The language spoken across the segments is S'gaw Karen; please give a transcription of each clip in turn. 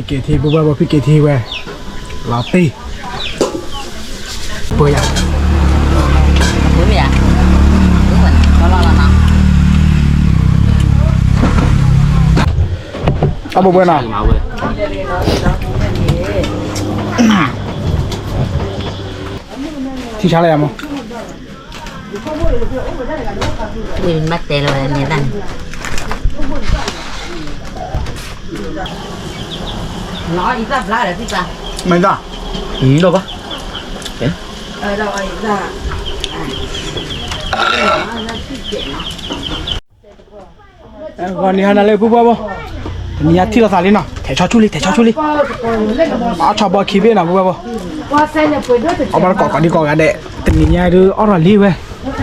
က့ၤထံ ပူၤဘၣ်ဘိ ဖံက့ၤထံဝဲ, လီၤတံၢ်, ပှဲၤယၤ, အဘိဘှဲနီၤ, ထံဆါလၢယၤမး, ဘၣ်တဲလီၤဝဲန့ၣ်တၢ်န့ၣ်, မ့ၢ်တၢ်, ဒီးဘၣ် ဂီၤနံၤဟါနၤလၢပူၤဘၣ်ဘိ, တနံၤညါထံၣ်လိာ်သးလံနီၤ, ထဲးဆီဆူၣ်လံ ထဲးဆီဆူၣ်လံ, အဆီဘီခံဘ့ၣ်နီၤ ပူၤဘၣ်ဘိ, အီၣ်ဘၣ်တကိးကိးဒံကိးဂၤဒဲး, တနံၤညါဒုးအီၣ်ထီၣ်လံဝဲ,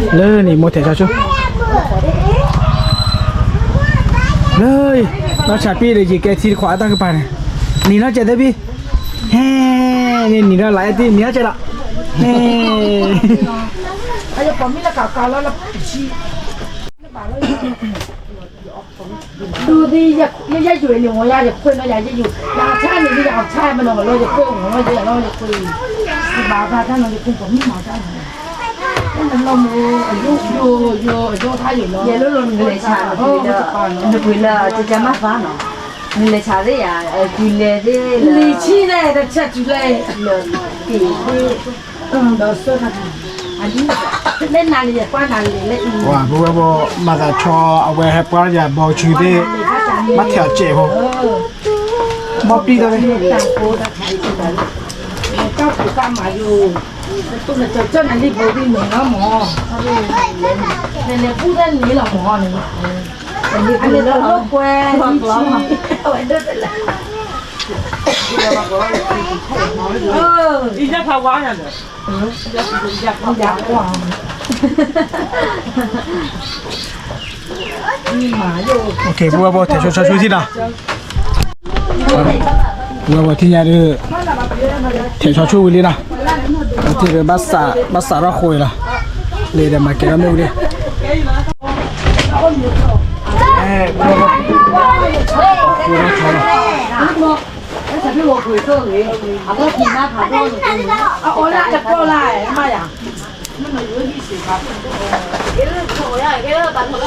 လၢန့ၣ်မိၢ်ထဲးဆီဆူၣ်, လၢ, နီၢ်ဆါပ့ၣ်ဒီးယကဲထံတခွးအတၢ်ကပၤန့ၣ်, နံၤနီၢ်ကဲသ့ၣ်ဘံ, ဟဲ, နံၤနီၢ်လၢအဲၣ်တံၢ် နံၤနီၢ်ကဲဒီး, ဟဲ ဒ်ယယယိာ်န့ၣ် ဝီယၤယခွဲးနီၤ ယယိာ် ယဆါန့ၣ် ယဆါမနီၤလီၤ ယခွဲးဝီၤလီၤ ယလီၤ ယခွဲး စံးဘၣ်တၢ်တၢ်နီၤ ယခွဲးပှၤမုၣ်မၤတၢ်နီၤ နလီၤမ့ၢ် အယိာ်ယိာ်ယိာ် အယိာ်ထါယိာ်လီၤ ယဲလီၤလီၤ နကလဲၤဆါ နပှ့ၤလၢ ကကမၣ်သါနီၤ နလဲၤဆါသ့ၣ်ယၤ တုၤလဲၤသ့ၣ်လၢ လံၤဆံလဲၣ် တဆဲးတုၤလဲၣ် လၢ ပ့ၤသ့ၣ် ဒီးဆၢနၤ အဒ် လၢနၤလံယကွၢ်နၤလံလၢအံၤ ပဝဲပှၤ မၤသးဆီ အဝဲဟဲပှၢ်ယၤဘီဆူသ့ၣ် ဘၣ်ထဲးအီၤစဲးဖိ ဘီပံၣ်တၢ်သ့ၣ် တၢ်ဖိတၢ်ခါအံၤတၢ် တၢ်ဖိကမၤယိာ် နတူၢ်နကၠီၣ်နလံဘိသ့ၣ်န့ၣ်လီၤမၢ် နလဲၤဘူၣ်သၣ်န့ၣ်လီၤမၢ်န့ၣ် အန့ၣ်တလိၣ်ကွဲ အဝဲဒိၣ်တလၢ ယဖးဝါညါဒီး ပဝဲပှၤထဲးဆီဆူၣ်ထံၣ်နီၤ ပဝဲပှၤထံၣ်ညါဒီး ထဲးဆီဆူၣ်ဝံၤလံနီၤ ပထံၣ်ဒီး ဘၣ်စးထီၣ်ဃိအံၤလီၤ လံဒီးမၤကဲထီၣ်မ့ၣ်အူလံ အအိၣ်လၢတကီၢ်လၢမးယၤ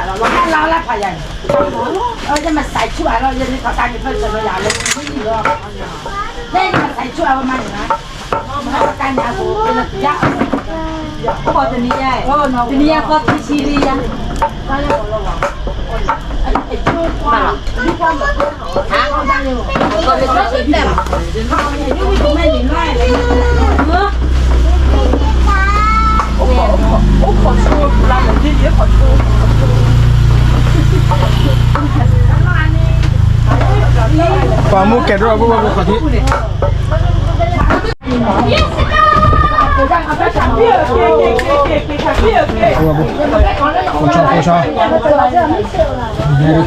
လၢလၢဖးယၤန့ၣ် ယမၤစးဆူၣ်အလီၢ် ယမ့ၢ်ထီၣ်တၢ်က့ၤဖၢၣ်စၢၤလီၤယၤလၢမ့ၢ်လီၤ လၢယမၤစးဆူၣ်အဝဲမးန့ၣ်လီၤ မၤတၢ်ကါညါအဃိ ယ အိၣ်တနံၤညါ တနံၤညါဃီခံဆံလံယါ ဟါ ပှၤမူကဲၤဒိၣ်အပူၤ ပှၤမူခီၣ်ထံး ခိၣ်ဆီ ခိၣ်ဆီ ယဲဒၣ်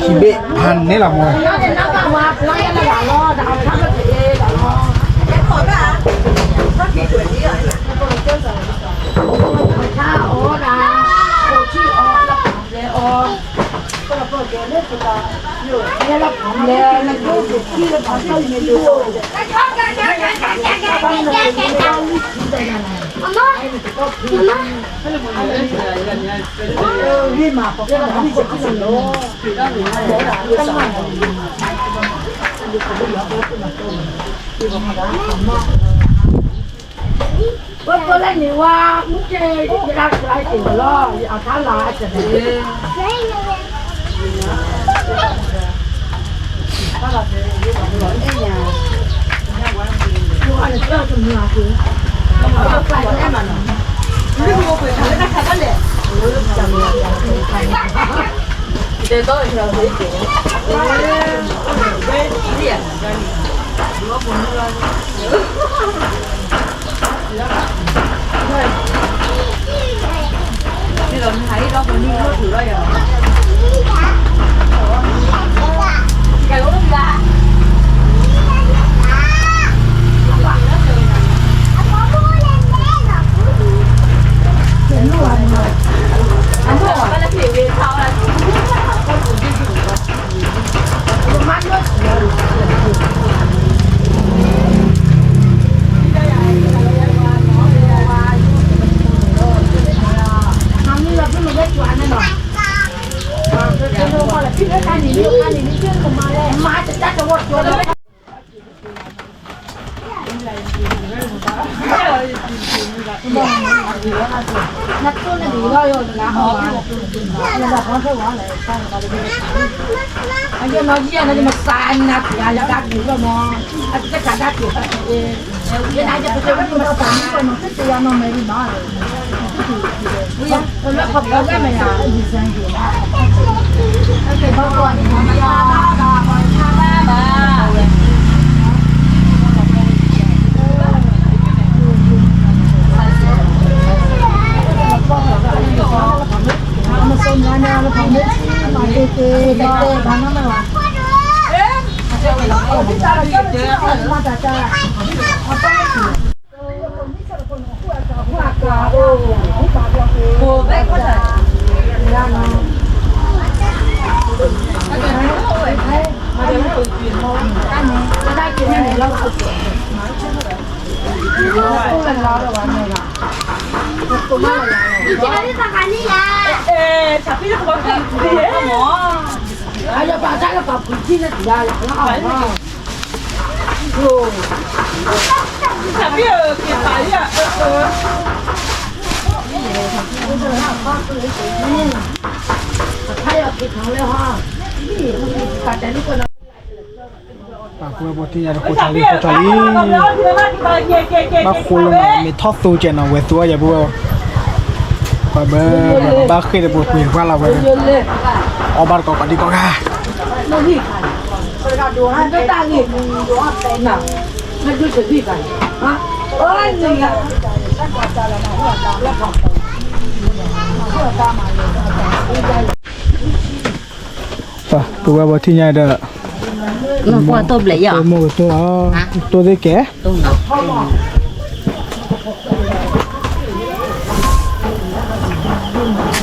ခံဘ့ၣ် ဟါန့ၣ်လီၤမး ပှၤကိးလၢန့ၣ်ဝဲ မုၢ်ကဲ ယဒၣ်ကျါတ့ၢ်ဝဲလီၤ ယအထါလၢအစၢၤန့ၣ် ပှၤထံၣ်ညါတကိးထီၣ်လံ ကိးထီၣ်လံ, ဘၣ်ဃိလၢမ့ၢ်ထီၣ်သိကဲနီၤ ဝဲသူအီၤယၤပူၤ, ပှၤဘၣ်ဃ့ၢ်တပူၤကွံာ်တပှၢ်လီၤဝဲ, အီၣ်ဘၣ်တကိးကိးဒံကိးဂၤ ပဝဲပှၤထံၣ်ညါဒီး တိၢ်ဘျဲၣ်ယီၤ တိၢ်မိၢ်ကတိၢ်အီၤ တိၢ်သ့ၣ်ကဲ ပှၤ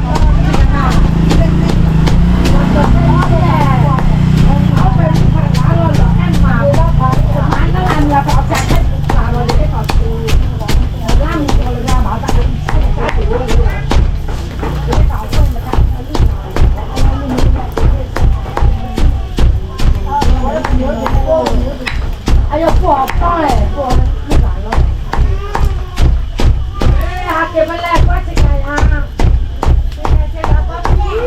ဘၣ် တဃိးဆီဝံၤလံနီၤ, တ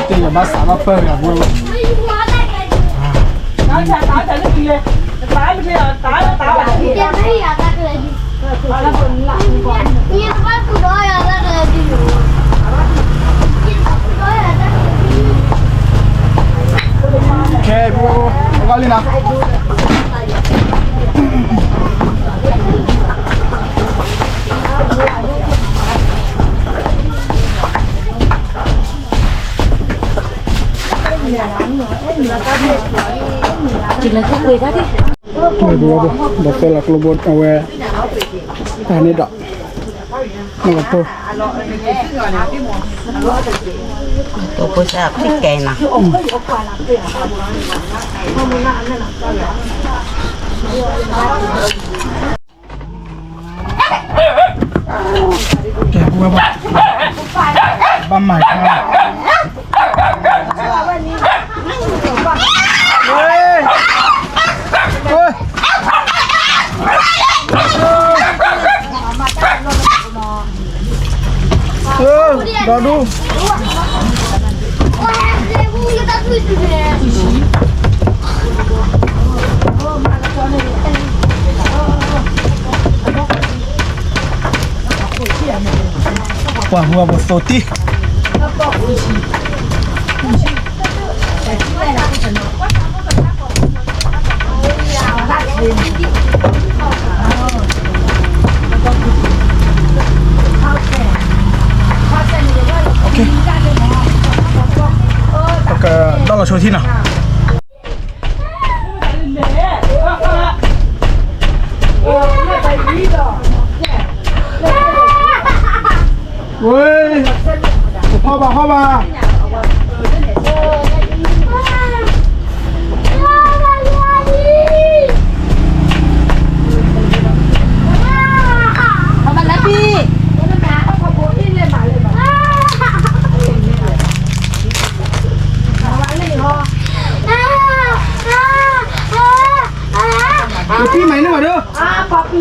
ယဘၣ်စးဘၣ်ပၢၢ်ဝဲအပှၤဘၣ် ခဲ ပှၤလံနီၤ. ဒီးသၢလီၤကျိဘိအဝဲ တၢ်န့ၣ်ဒီး နကတိၤ တိၤဖိစၢ်ဖံးကဲနီၤ. ကဲ ပဝဲပှၤ ဘၣ်မၤ ဒီဒူၣ် ပှၤဟူအပှၤသိးတံၢ် ပကဒီးလီၤဆိထံနီၤ. ဝဲ, ဟီၣ်ဘၣ်ဟီၣ်ဘၣ်. ပပံမၤန့ၢ်ဘၣ်ဒီး, ပပံတိ, ပပံအပှၤ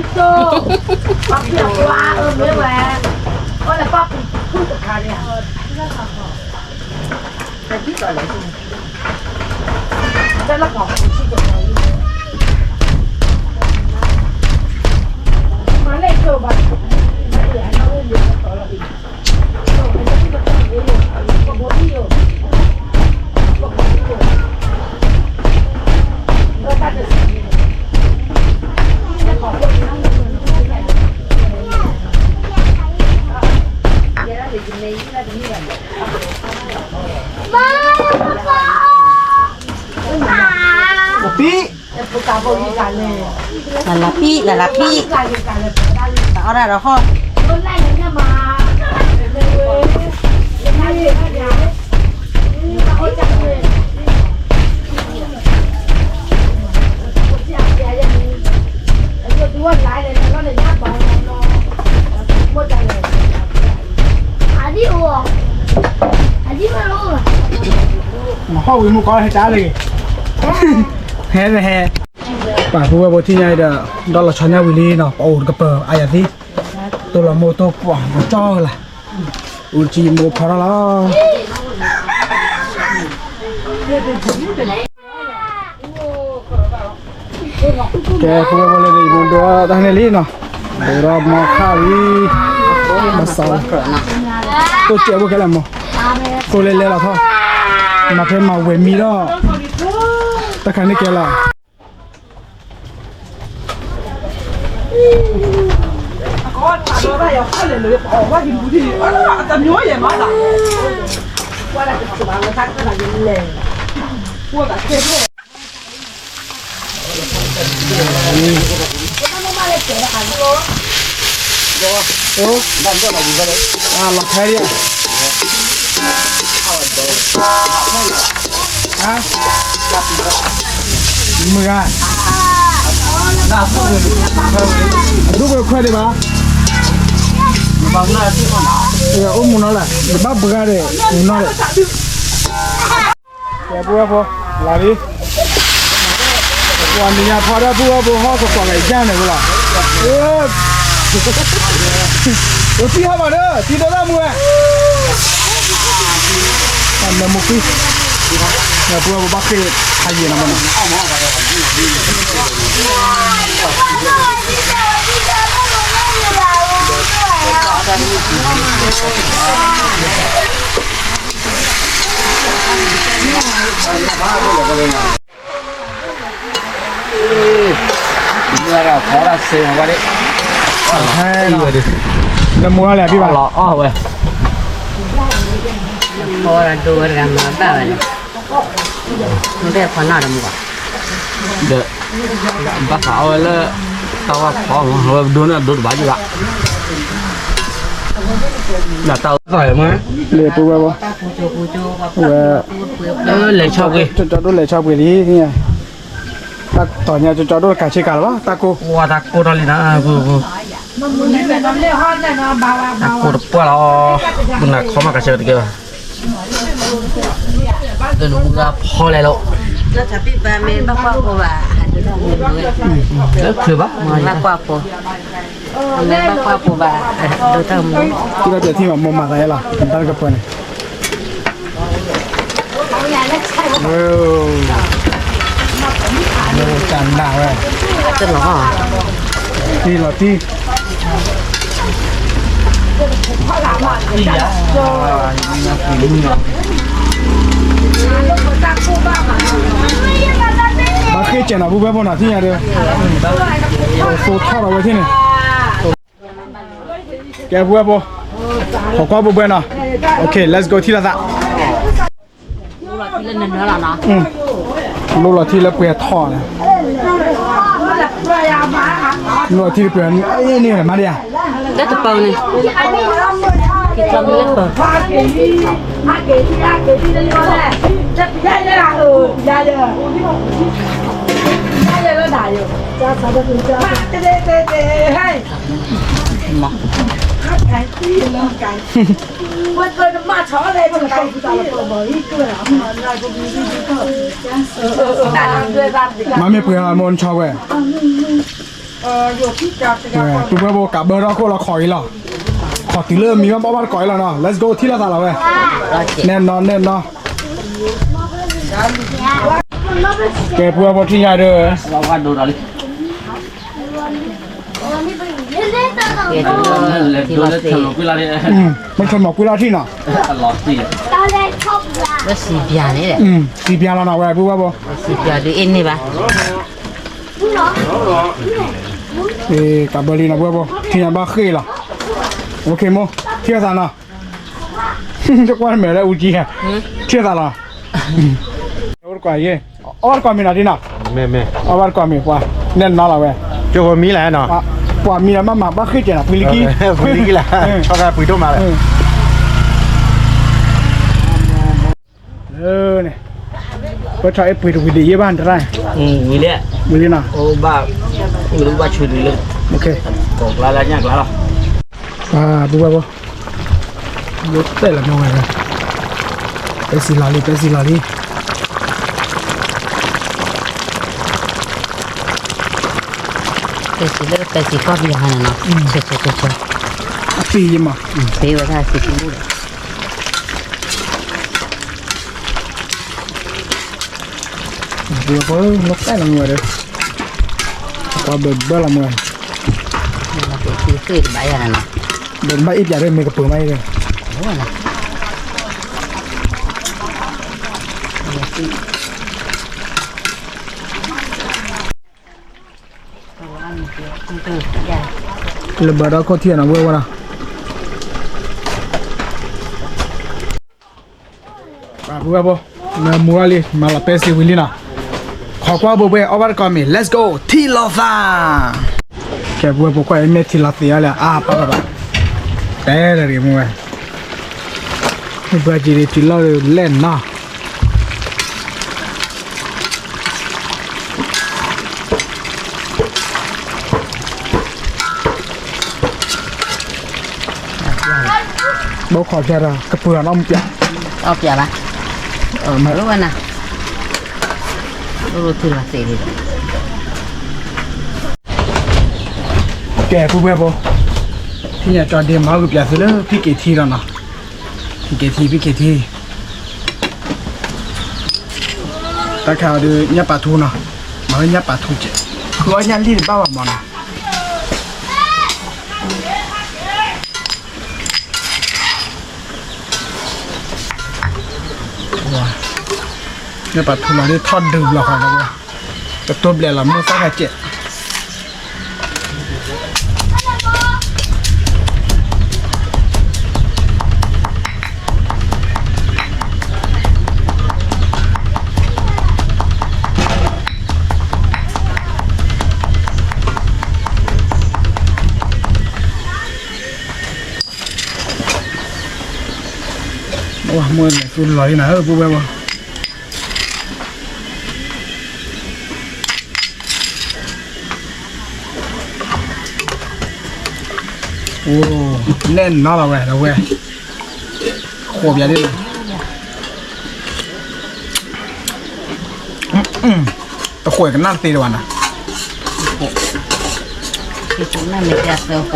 အၢမ့ၢ်ဝဲ, အိၣ်လၢပပံတခါန့ၣ်, တၢ်လၢပှၤပူၤဆံတခါ, မၤလၢကၠိဘၣ်, ပပံ, လၢလၢပံ, လၢလၢပံ, အီၣ်ဒၣ်ဒီးဟီၣ်. ဟီၣ်ဝံၤမူကီးဟဲကၠါလၢ, ဟဲဟဲ, ပှၤပုၢ်ဝဲၢ်ဖိထံၣ်ညါအံၤဒီး, ဒီးလီၤဆီညါဝံၤလံနီၤ, ပအိၣ်တကပၤအါယၤသံ, တိၢ်လီၤမိၢ်တိၢ်ပှၢ်ကၠီလၢ်, အိၣ်တဆံမိၢ်ဖီထီၣ်လီၤ. ကဲ ပုၢ်ဝဲၢ်ဖိလၢဒ်အံၤ မိၢ်ဒိတၢ်န့ၣ်လံနီၤ, ဒိဒီးမီၤခါလံ, ဘၣ်ဆၣ်, တိၢ်စဲးဖိခဲလၢာ်မီၤ, သိလဲၤလဲၤလီၤထီၣ်, မၤဖဲမၤဝဲၤမံဒီး, တၢ်ခါန့ၣ်ကဲလီၤ. လီၤဖဲဒံးဧါ, မုၢ်ဂၤ, ဒိၣ်ကခွဲးဒံးဘၣ်, အိၣ်မူနီၤလၢ် ယဘၣ်ပှၤဒီး မူနီၤဒီး ကဲ ပုၢ်ဝဲၢ်ဖိ, လီၤလံ, ပှၤနံၤညါဖီဒီး ပုၢ်ဝဲၢ်ဖိဟီၣ်ကကွၢ်ကယၢ်န့ၣ်ဝဲလီၤ, အိၣ်သံဟီၣ်ဘၣ်ဒီး သံဒိၣ်တၢ်မူဝဲ, နမူကွံ, နပုၢ်ဝဲၢ်ဖိဘၣ်ဃ့ၢ်ဖးယံာ်နီၤမးနီၤ. နမိၢ်လီၤလဲၣ် ဘၣ်လီၤအီၣ်ဝဲ, ဖီဒိၣ်ဝဲတဂၤမၤဘၣ်ဝဲန့ၣ်, မ့ၢ်ဘၣ်ဖီနီၣ်တမူဘၣ်, ဒီး ဘၣ်ဃးအီၣ်ဝဲလၢ တၢ်ဝၣ်ဖီမး အဝဲပဒိၣ်န့ၣ်အဒိတဘၣ်ယဘၣ်, လၢပုၢ်ဝဲၢ်ဖိ, ဝဲ, လဲၤဆီပှ့ၤ, ကၠီဒိၣ်လဲၤဆီပှ့ၤလံ, တၢ်တီၤညါကၠီဒိၣ်ကးဆ့ကၤလၢၤဘၣ် တၢ်ကိၢ်, ဝါတၢ်ကိၢ်ထီၣ်လံနၤ, တၢ်ကိၢ်တပှၢ်လီၤ, ပနၢ်ခီမးကးဆ့ကၤတကဲဘၣ်, တနူၤဂၤဖီလဲၣ်လီၤ, လၢဘၣ်ကွၢ်ဖိ, ဘၣ်ကွၢ်ဖိဘၣ်, ဒိၣ်တၢ်မူ, ကဲထံၣ်ဘၣ် မိၢ်မၤသးလီၤ တၢ်တကပၤန့ၣ်, တၢ်နးဝဲ, တံၢ်လီၤတံၢ် ဘၣ်ဃ့ၢ်စဲးနီၤ ပုၢ်ဝဲၢ်ဖိနီၤ ထံၣ်ညါဒီး, သိထီၣ်ဒီးဝဲထံၣ်န့ၣ်, ကဲ ပုၢ်ဝဲၢ်ဖိ, ဟီၣ်ကွၢ်ဘှဲဘှဲနီၤ, okay let's go ထံၣ်လိာ်သး, လိၣ်လီၤထံလၢပှဲၤထီၣ်န့ၣ်, နထံၣ်တပှဲၤန့ၣ်မၤဒံးဧါ, တၢ်တပၤန့ၣ်, က့ၤကျီမ့ၢ်လၢပၤ, မ့ၢ်ပှဲၤအီၤမိၢ်နဆီဝဲ, ပုၢ်ဝဲၢ်ဖိကးဘၢထီၣ်ခိၣ်လီၤ ခိးအံၤလီၤ, ခိးတုၤလၢမံၤဘၣ်ဘၣ်တကိးအံၤလီၤနီၤ let's go ထံၣ်လိာ်သးလီၤဝဲ, နဲၣ်နီၤနဲၣ်နီၤ, ကဲပုၢ်ဝဲၢ်ဖိထံၣ်ညါဒီး မ့ၢ်ထီၣ်မီၤကွံလီၤထံၣ်နီၤ, စံးပျါန့ၣ်, စံးပျါလီၤနီၤဝဲပုၢ်ဝဲၢ်ဖိ, စံးပျါဒုးအ့ၣ်န့ၢ်ဘၣ်, ကးဘၢလံနီၤပုၢ်ဝဲၢ်ဖိ ထံၣ်ညါဘၣ်ဃ့ၢ်လီၤ, အိၣ်ခ့မိၢ်, ထံၣ်လိာ်သးနီၤ, တကွၢ်မဲာ်လၢအူကံ, ထံၣ်လိာ်သးလီၤ, အိၣ်တကွၢ်ယဲ, အီၣ်ဘၣ်တကွၢ်မံၤနီၤဒ်နီၤ, အီၣ်ဘၣ်တကွၢ်မံၤပှၤ, နဲၣ်နီၤလီၤဝဲ, ကၠိဖိမံလၢနီၤ, ပှၤမံၤလီၤမးမးဘၣ်ဃ့ၢ်ကဲနီၤ ပှံၤလံကံ, ပှံၤလံကံလီၤ, ဆီၣ်ခါပှံၤဒိၣ်မးလၢ န့ၣ်, ပထီၣ်အဲၣ်ပှ့ၤတဝံၤဒံးယဲဘၣ်တရၣ်, ဝံၤလံ, ဝံၤလံနီၤ, ဘၣ်ဆူၣ်ဒံးလၢ, ကိးကျါလၢညၣ်ကျါလီၤ, ပုၢ်ဝဲၢ်ဖိ, ယိတဲာ်လီၤမ့ၢ်ဝဲ, ပဲစံးလီၤလံ ပဲစံးလီၤလံ, ပဲစံးလၢပဲစံးကီၢ်ပယီၤဟါန့ၣ်နီၤ, ဆဲးဆဲးဆဲးဆဲး, အပ့ၤယမး, ပ့ၤဝဲဒၣ်စံးပူၤလီၤ ပုၢ်ဝဲၢ်ဖိ လီၤတဲာ်လီၤမ့ၢ်ဝဲဒီး, ပှၤဘၢဘၢလီၤမ့ၢ်ဝဲ, ဘၢဘၣ်အ့ၣ်ပၠးဒီးမ့ၢ်ကပၢၤမးအံၤဒီး, လၢဘၢဒီခိၣ်ထံၣ်နီၤ ပုၢ်ဝဲၢ်ဖိနီၤ, ပုၢ်ဝဲၢ်ဖိ, မ့ၢ်မူထီၣ်လံ မၤလီၤပဲစံးဝံၤလံနီၤ, ခိးကွၢ်ဘိဘဲ အီၣ်ဘၣ်တကိးမံၤ let's go ထံၣ်လိာ်သး, ကဲပုၢ်ဝဲၢ်ဖိကွၢ်အံၤမ့ၢ်ထံလီၤသ့အီၤလံ အါပၢ်ပၢ်ပၢ်, တဲတဂ့ၤမ့ၢ်ဝဲ, ဘၢက့ၤဒံးထံလီၢ်လဲၣ်နီၤ ဘိခိးဖျါဒီး ကပၢၤအီၤနီၣ်မူပျး, အီၣ်ပျးဘၣ်, မ့ၢ်ဝဲနၤ, အိၣ်ထံလီၤသ့လံ, ကဲပုၢ်ဝဲၢ်ဖိ, ထံၣ်ညါကၠီဒ့မၤဂုာ်ပျးသုလၢဖံက့ၤထံလီၤနီၤ, ဖံက့ၤထံ ဖံက့ၤထံ တၢ်ခါအီၤဒုး ညၣ်ပာ်ထူနီၤ, မၤလၢညၣ်ပာ်ထူကဲး, ဃုအီၣ်ညၣ်လံၢ်တဘၣ်ဘၣ်မးနီၤ, ညၣ်ပာ်ထူလီၤဒ်ထီၣ်ဒုးဘျီဃီဒီးဝဲ, ကတိၢ်ဘျဲးလီၤမုၢ်သၣ်ခါကဲး မ့ၢ်လဲၤသူလီၤလံနၤ ပုၢ်ဝဲၢ်ဖိ, အိၣ်, နဲၣ်နီၤလီၤဝဲ ဒီးဝဲ, ဃိးပျးဒ်န့ၣ်, တဃိးကနၣ်တသ့ဒံးဘၣ်နၤ, လီၤထဲ, ကံကၢ် ဖ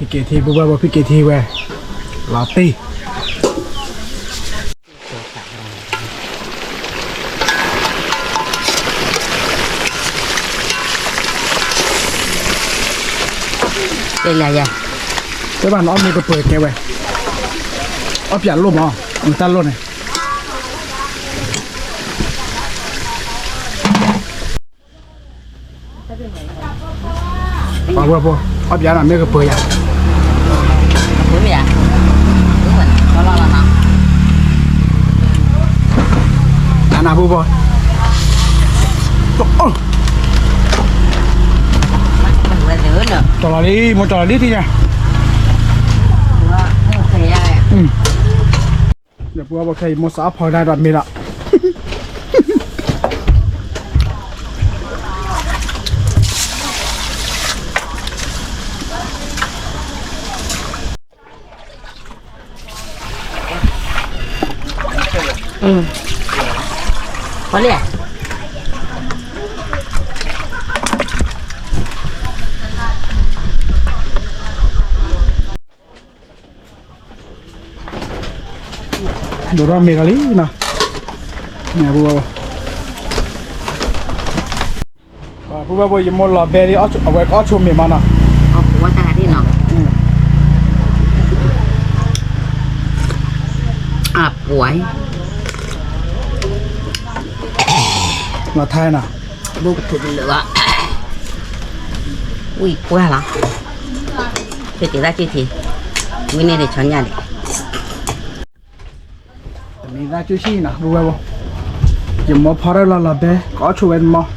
ံက့ၤထံ ပုၢ်ဝဲၢ်ဖိ ဖံက့ၤထံဝဲ, လီၤတံၢ်, တဲလၢယၤ, တဲဘၣ်နအီၣ်မ့ၢ်ကပၢၤကဲဝဲ, အီၣ်ပၠးလိၣ်မး, တၢ်လိၣ်န့ၣ် ပှၤဝဲၢ်ဖိ, အီၣ်ပၠးနၤမ့ၢ်ကပၢၤယၤ, အနၢ်ပူၤဘီ, ကၠီလီၤလံ မိၢ်ကၠီလီၤလံထံၣ်ညါ, ဒီးပူၤဘီခဲအံၤ မိၢ်စးအဖီကဒါဒီးမ့ၢ်လီၤ. ဒိၣ်ထီၣ်မ့ၤလီၤလံနီၤ, မ့ၢ်ပူၤဘီ, ပူၤဘီဖိ ယမိၢ်လီၤဘဲလံ အဝဲကအီၣ်ဆိမ့ၤမးနီၤ, အပှဲၤ လီၤထဲနီၤ, ဘိကထူးတလၢာ်ဘၣ်, ဝံၢ်ပှၢ်လီၤ, ကက့ၤသၣ်ကၠူၣ်ထံ, ဝံၢ်န့ၣ်ဒံးဆီညၣ်ဒံး, တမ့ၢ်သၣ်ကၠူၣ်ဆံၣ်နီၤ ပူၤဝဲဘီ, ယမိၢ်ဖီထီၣ်လီၤလီၤဘဲ ကအီၣ်ဆိဝဲတမီၢ်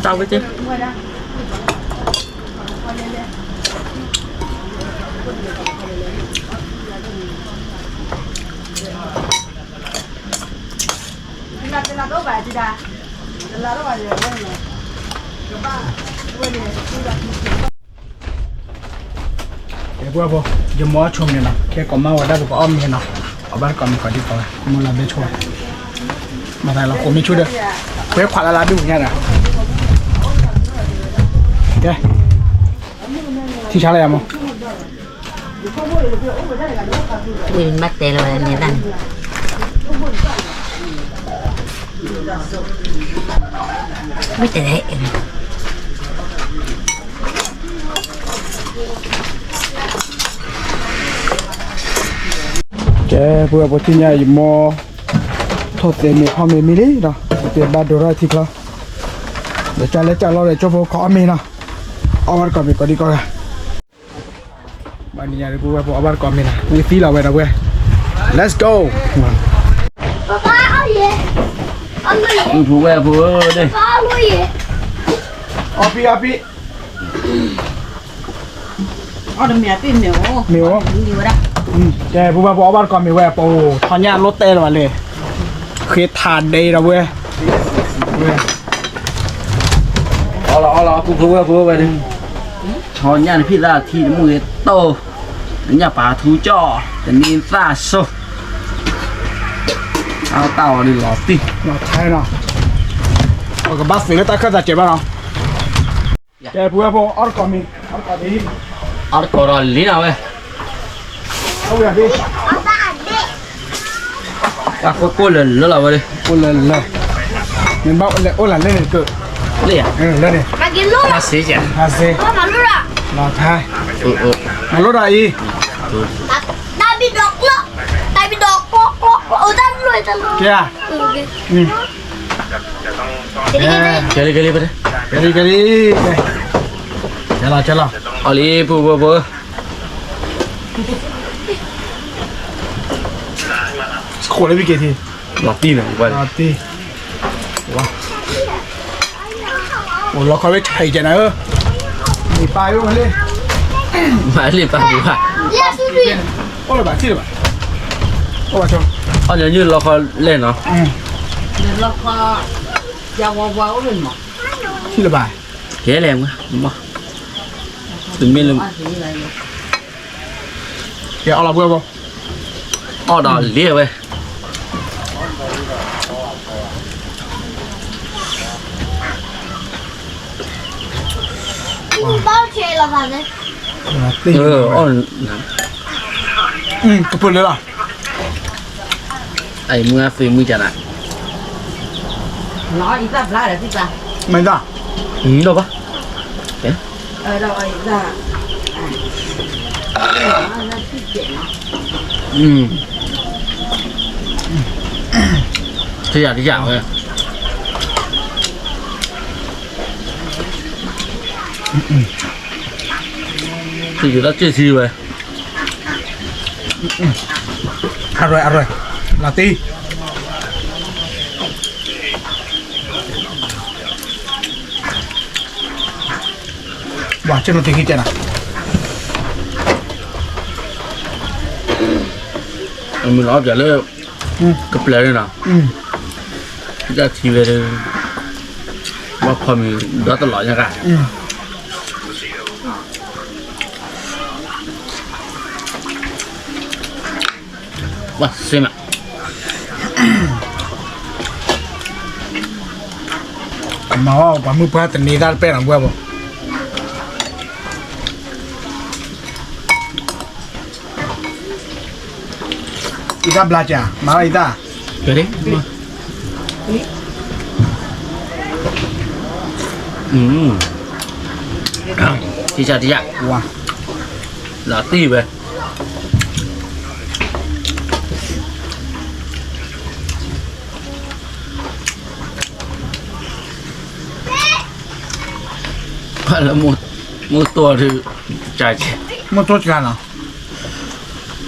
တၢ်ဝဲတ့ၢ် ကဲ ပှၤဖိ, ယမိၢ်အီၣ်ဆိမ့ၤနီၤ, ခဲကိးမးဝဲဒၣ်ပကအီၣ်မ့ၤနီၤ, အီၣ်ဘၣ်တကိးမံၤကိးဒံကိးဝဲ, မိၢ်လီၤဘဲဆိဝဲ, မၤသးလီၤကိးမ့ၢ်ဆိဒီး, ပှဲၤခွးလၢလၢဒုးညါဒီး, ကဲ, ထံဆါလၢယၤမိၢ် ဝံၤမ့ၢ်တဲလၢၤဝဲန့ၣ်တၢ်န့ၣ်, ဝံၤတဲလၢၤ, ကဲ ပှၤဖိသ့ၣ်ညါ ယမိၢ် ထိၣ်သဲးမ့ၤဖီမ့ၤမံလံဒီး ပဘၣ်ဒိးထီၣ်ထံချီ, ဒီးကၢ်လဲၢ်ကၢ်လီဒီး ကၠိဖိကအီၣ်မ့ၤနီၤ, အီၣ်ဘၣ်တကိးမံၤကိးဒံကိးဂၤ ဘၣ်နံၤညါဒီး ပဝဲဖိအီၣ်ဘၣ်တကိးမ့ၤနီၤ, ဝံသံလီၤဝဲဒီးဝဲ, Let's go. ပဝဲဖိန့ၣ်, အီၣ်ဖံအီၣ်ဖံ, မ့ၢ်အိၣ်, ကဲ ပဝဲဖိအီၣ်ဘၣ်တကိးမ့ၤဝဲ ပအိၣ်ထီၣ်ညၣ်လိၣ်တဲလီၤဘၣ်လဲၣ်, ဃ့ထးဒဲဒီးဝဲ အီၣ်လီၤအီၣ်လီၤ ပူဖိဝဲၢ်ဖိဝဲန့ၣ်, ထီၣ်ညၣ်တဖံးသၣ်ထံတမုၢ်ဂ့ၤတိၢ်, ညၣ်ပာ်ထူကၠီၣ်, တနံၤသၣ်စိၤ, အတၢ်အီၤဒ်လီၤတံၢ်, လီၤထဲနီၤ, ပကဘၣ်သ့လၢတၢ်ခၢၣ်သးစဲးဘၣ်နီၤ, ကဲ ပဝဲၢ်ဖိ အီၣ်တကိးမ့ၤ, အီၣ်တကိးမ့ၤ, အီၣ်တကိးဒီးလံနၤဝဲ တၢ်ကိၢ်ကိၢ်လၢလၢလီၤဝဲ, ကိၢ်လၢလၢ, မ့ၢ်ဘၣ်အိၣ်လၢအိၣ်လၢလဲၣ်န့ၣ်ကိၢ်, လၢန့ၣ်, လီၤထဲ, လီၤထဲ, မၤလိဒၣ်အံၤ, ကဲ, ကဲလံ ကဲလံ, ကဲလံ, ကဲလံ, ကဲလံ, ကဲလီၤ ကဲလီၤ, အီၣ်လံ ပူဖိဖိ ခိးလၢဝံက့ၤထံ, လီၤတံၢ်န့ၣ်, လီၤတံၢ်, အိၣ်လီၤခီဝဲဆံးကဲနၤဧၢ, မ့ၢ်ပၢ်ယိၣ်ဝဲလံ, မၤလံပၢ်ပူၤဘၣ်, အိၣ်လၢၤဘၣ်ထံၣ်လၢၤဘၣ်, အိၣ်ဘၣ်ဆိ, အီၣ်ညီနုၢ်လီၤခီလဲၣ်နီၤ, ထံၣ်လၢၤဘၣ်, ကဲလဲၣ်မး, တမ့ၢ်လၢ ကဲအီၣ်လီၤပှဲၤဖိ, အီၣ်ဒီးလံဝဲ, အီၣ်လီၤ ဘၣ်ဆဲးလီၤသးန့ၣ်, အီၣ်, ကပၢၢ်လၢလီၤ, အံၤမုၢ်အသွံၣ်မုၢ်ကနၤ, မ့ၢ်ဒၣ်, ဒီးဘၣ်, ထံၣ်ယၤတယၤဝဲ, ထံၣ်ယၤတစ့ၢ်ထံဝဲ, အရဲၣ်အရဲၣ်, လီၤတံၢ် ဝါ ကဲနီၤတံၢ်ခံကဲနီၤ, အမုၢ်လီၤအီၣ်ပၠးလၢ ကပျဲၤန့ၣ်နီၤ, တၢ်ထံဝဲဒီး ဘၣ်ဖီမ့ၤဒီတလီၤညါကါ, ဝါစ့မး, မၤအီၣ်ပှၤမုၢ်ပှၢ်တနံၤတၢ်တပဲၢ်နီၤဘၣ်ဘၣ် အံသၣ်ဘျါကၢ် မၤလီၤအံသၣ်, ထံၣ်ယၤတယၤ, ဝါ လီၤတံၢ်ဝဲ လၢ မိၢ်တိၢ်ဒုး မိၢ်တိၢ်ကါနီၤ,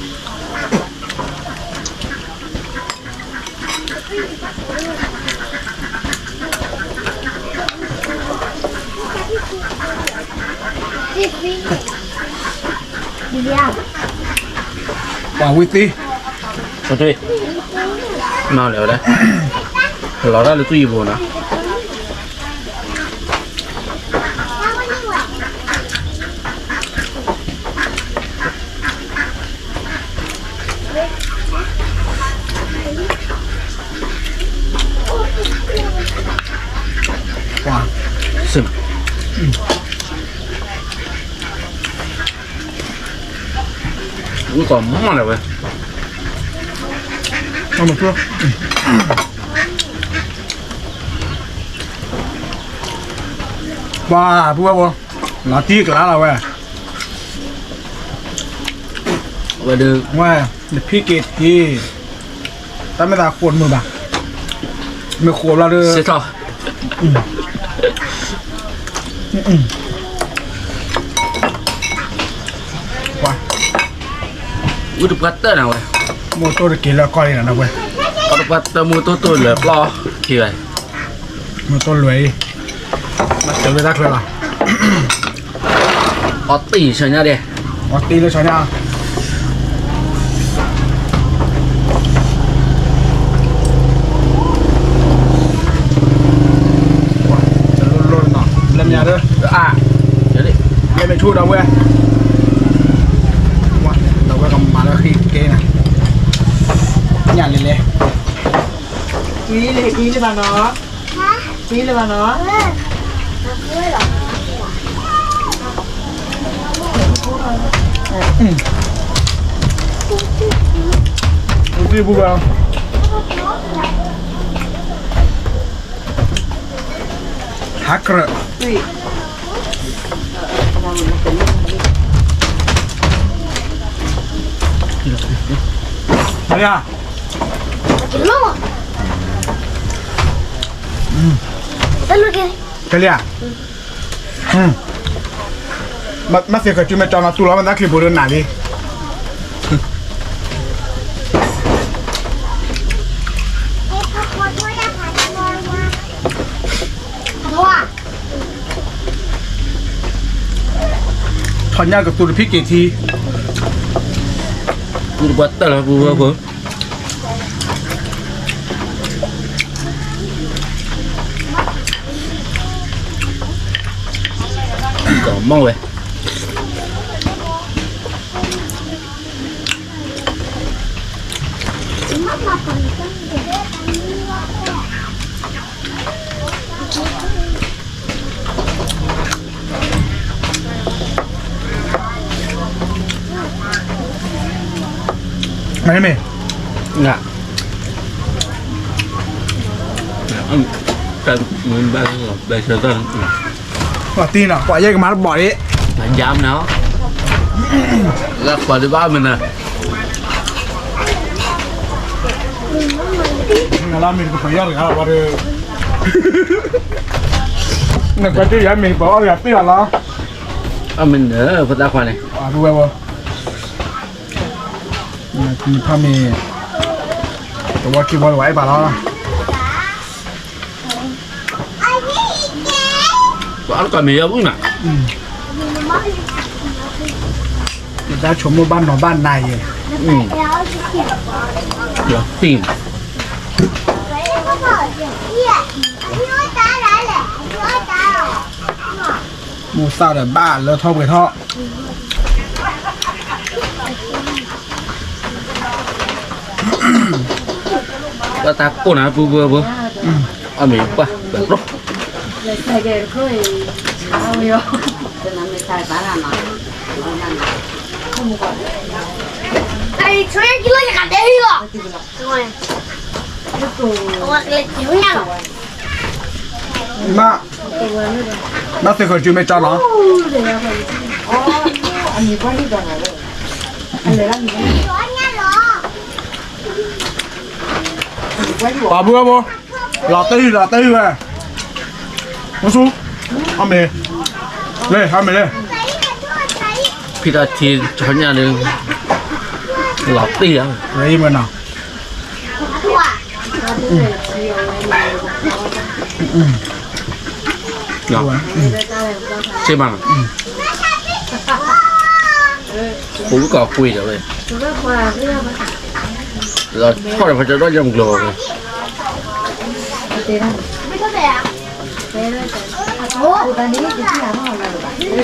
ပှၤဝံသံ, နီၤလဲၣ်ဝဲဒၣ်, လီၤတၢ်လၢသူၣ်ယံၤပူၤနီၤ. ဝံကီၢ်မီၢ်လၢဝဲ, ပှၤ ပူဝဲဘိ, လီၤတံၢ်ကလါလီၤဝဲ, ဝဲဒၣ်, ဝဲ, နဖံက့ၤထံ, တၢ်မ့ၢ်သးဃိးတမုာ်ဘၣ်, မ့ၢ်ဃိးဘျီဒီး, စ့ထီၣ်, ဝံတပှၢ်တၢၢ်နၤဝဲ, မိၢ်တိၢ်တက့ၤလၢကီၢ်လံနၤဝဲ, အီတပှၢ်တၢၢ်မိၢ်တိၢ်တိၢ်လၢပျီထံဝဲ, မိၢ်တိၢ်လွဲအံၤ, မၤစၢၤဝဲတၢ်ချၢလီၤ. အီၣ်တံၢ်ဆၢညါဒဲး, အီၣ်တံၢ်လၢဆၢညါ, တလိၣ်လိၣ်နီၤ လၢမ့ၢ်ဒီး, လၢမ့ၢ်ဆူၣ်ဒီးဝဲ, ဒီးဝဲကမၤလၢဃံက့ၤနၤ, ညၣ်လဲၤလဲၤ, ကံလၢဘၣ်နီၤ, ကံလၢဘၣ်နီၤ. ဟးကြၢး, မ့ၢ်ဧါ, ကလံၤဧါ, မ့ၢ်သ့ၣ်ကတုၤမ့ၢ်ကၠီနီၤ တူၢ်လီၤမ့ၢ်သးချံပူၤဒီးနၤလံ. ထီၣ်ညၣ်ကသူတဖံးက့ၤထံ, ပူတပှၢ်တၢၢ်လီၤပူဝဲဖိ, ကမီၢ်ဝဲ. မ့ၢ်, န, တၢ်မ့ၢ်ဘၣ်, ဘၣ်ဆၢတၢ်, ပှၤတံၢ်နီၤ ပှၤယဲၢ်ကမၤတဘီၣ်ဒံး, ယါမနုၤ, လၢပှၤတဘၣ်မနုၤ, နလၢမ့ၢ်တကပၤယီၢ်တဂၤလီၤ ပှၤဒီး, နကွၢ်တ့ၢ်ယၤမ့ၢ်ပှၤအီၣ်တဂၤပ့ၢ်လီၤလီၤ, အမ့ၢ်နၢ် ဖိသၣ်ခွါန့ၣ်, အဝဲဝဲ နဖးမ့ၢ်, တဝီခံဝီတဝီအဲၣ်ပာ်လီၤ, ပှၤအီၣ်တကီၢ်မ့ၢ်ယီၢ်ဝံၣ်မး, နတၢ်ဆိကမိၣ်ဘၣ်နီၤဘၣ်နၤယဲ, ယသံၣ်, မိၢ်သၣ်ဒီးဘၣ်လၢထီၣ်ပှဲၤထီၣ် ဘၣ်တၢ်ကိၢ်နၤပူပူပူ, အမ့ၢ်ပှၢ်ပၢၢ်ကျိ, မ့ၢ်, ဘၣ်သ့ၣ်ခီၣ်စုမ့ၢ်ကၠီနီၤ, ပှၤဘုဝဲဘိ, လီၤတံၢ်လီၤတံၢ်ဝဲ, မဆူ, အမ့ၢ်, လ့ၢ်အမ့ၢ်လ့ၢ်, ဖံတၢ်ထံဆီညၣ်ဒီး, လီၤတံၢ်ဧါ, ဝဲအံၤမ့ၢ်နီၤ, စ့မးနီၤ, ပူၤကီၢ်ကွံာ်ဒီးဝဲ, လီၤထီၣ်ဒီးဖးကၠီဒီးယမုၢ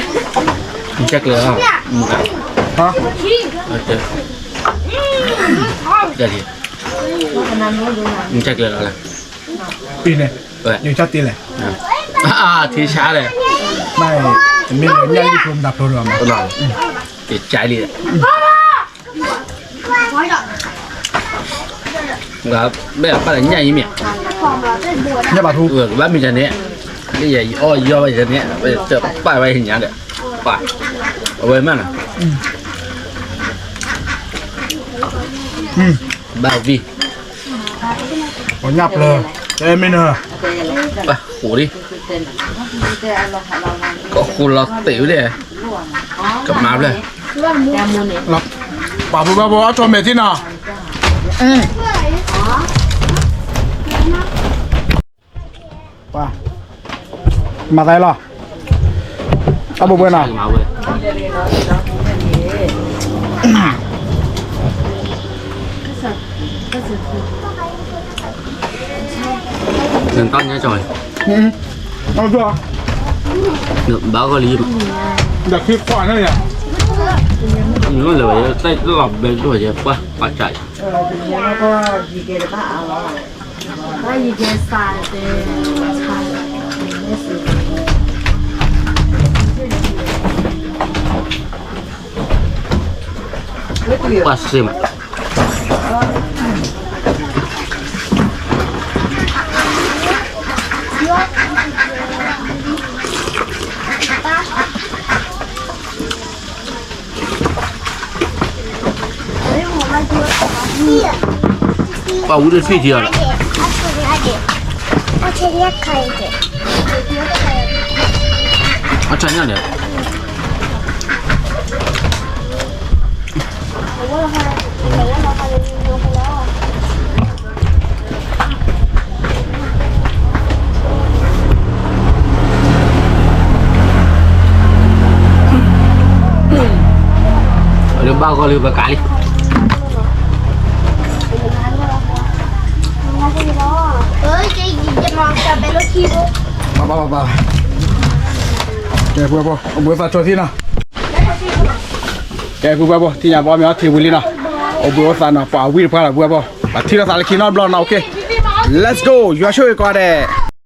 ်ကျိၤဝဲ, မ့ၢ်ကဲကျဲၤလီၤ, မ့ၢ်ကဲ, ကဲလီၤ, မ့ၢ်ကဲကျဲၤလီၤလဲၣ်, ပ့ၤန့ၣ်, ယကၢ်တ့လဲၣ်, ထံဆါလဲၣ်, မ့ၢ်ညၣ်လံဖိမတၤဖျိဒီးမး, ကၠဲလံ, မ့ၢ်ဘၣ်လၢညၣ်အံၤမ့ၢ်, ညၣ်ဘၣ်ထူ, ကဘၣ်မ့ၢ်ယၤန့ၣ်, မ့ၢ်ယၤအီၣ်ယီၢ်ဘၣ်ယၤန့ၣ်, ပၢ်ဘၣ်ညါဒီး, ပၢ်, အဝဲမ့ၢ်နီၤ, ဘၣ်ဝံၤ, ပှၤညၣ်ပျၢၤ, တဲမ့ၢ်နၢ်, ပၢ်ဃိးလံ, ကဃိးလီၤတံၢ်ဝဲလဲၣ်, ကမၤဖျၢၣ်, ပှၤဘုဘၣ်ဘိအီၣ်ထိးမဲာ်ထံနီၤ, ပှၤ, မၤသးလီၤ, အဘိဘွဲနီၤ နတၢ်ညါကၠီၤ, ဘၣ်ဂီၢ်လံ, ဒီးခံခွါန့ၣ်ယါ, နလၢဝဲတၢ်လီၤဘဲဒိၣ်ယဲ ပှၤပာ်စၢ်ယါ, ပှၤစ့မး ပှၤဝံၤတဖံၣ်ထံအီၤဒီး, အဆါညါန့ၣ်, အဘၣ်ဂီၢ်လံပကးလံ, ဘၣ်ဘၣ်ဘၣ်ဘၣ်, ကဲပှၤဘိ အဘိသးဆိထံနီၤ, ကဲပှၤဘိ ထံၣ်ညါဘီမ့ၢ်အီထံဝံၤလံနီၤ, အဘိသးနီၤ ပှၤဝံၤတဖၣ်လီၤပှၤဘိ, ပှၤထံၣ်လိာ်သးလၢခံနီတဘျီနီၤ, OK, let's go, ယွၤဆိၣ်ဂ့ၤကိးဂၤဒဲး